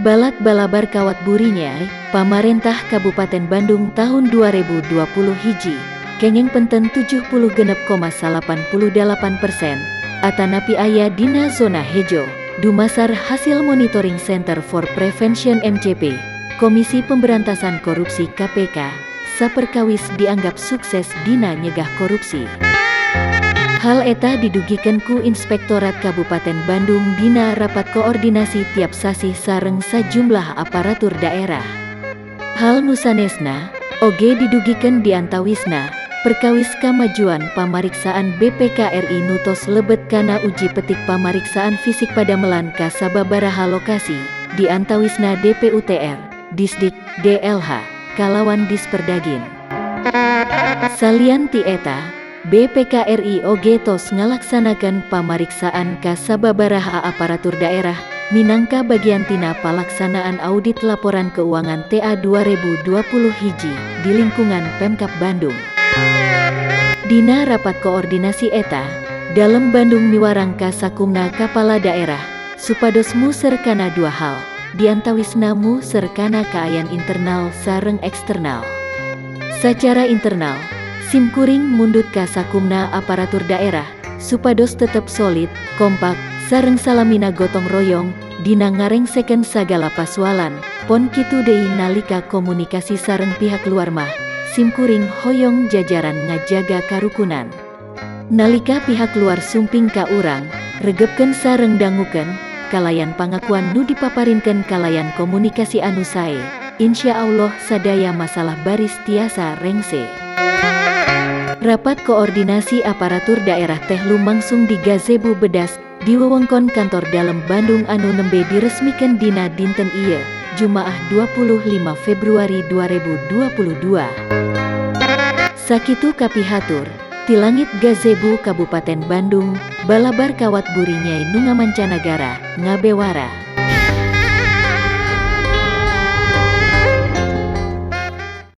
Balad balabar kawat burinyai, Pamarentah Kabupaten Bandung tahun 2020 hiji, kenging penten 76,88%, atanapi aya dina zona hejo, dumasar hasil monitoring Center for Prevention MCP, Komisi Pemberantasan Korupsi KPK, saperkawis dianggap sukses dina nyegah korupsi. Hal eta didugikan ku Inspektorat Kabupaten Bandung dina rapat koordinasi tiap sasih sareng sajumlah aparatur daerah. Hal nu sanesna, oge didugikan diantawisna, perkawis kamajuan pamariksaan BPK RI nu tos lebet kana uji petik pamariksaan fisik padamelan ka sababaraha lokasi, diantawisna DPUTR, Disdik, DLH, kalawan Disperdagin. Salian ti eta, BPK RI oge tos ngalaksanakeun pamariksaan ka sababaraha aparatur daerah, minangka bagian tina palaksanaan audit laporan keuangan TA 2020 hiji di lingkungan Pemkab Bandung. Dina rapat koordinasi eta, Dalem Bandung miwarang ka sakumna kapala daerah, supados muser kana dua hal, diantawisna muser kana kaayaan internal sareng eksternal. Sacara internal, simkuring mundut ka sakumna aparatur daerah, supados tetep solid, kompak, sareng salamina gotong royong, dina ngarengsekeun sagala pasualan, pon kitu deui nalika komunikasi sareng pihak luar mah, simkuring hoyong jajaran ngajaga karukunan. Nalika pihak luar sumping ka urang, regepkeun sareng dangukeun, kalayan pangakuan nu dipaparinkeun kalayan komunikasi anu sae, insya Allah sadaya masalah baris tiasa rengse. Rapat koordinasi aparatur daerah teh lumangsung di Gazebo Bedas, di wewengkon kantor Dalem Bandung anu nembe diresmikan dina dinten ieu, Jumaah 25 Februari 2022. Sakitu kapihatur, ti langit Gazebo Kabupaten Bandung, balabar kawat buri nyai nu ngamancanagara, ngabewara.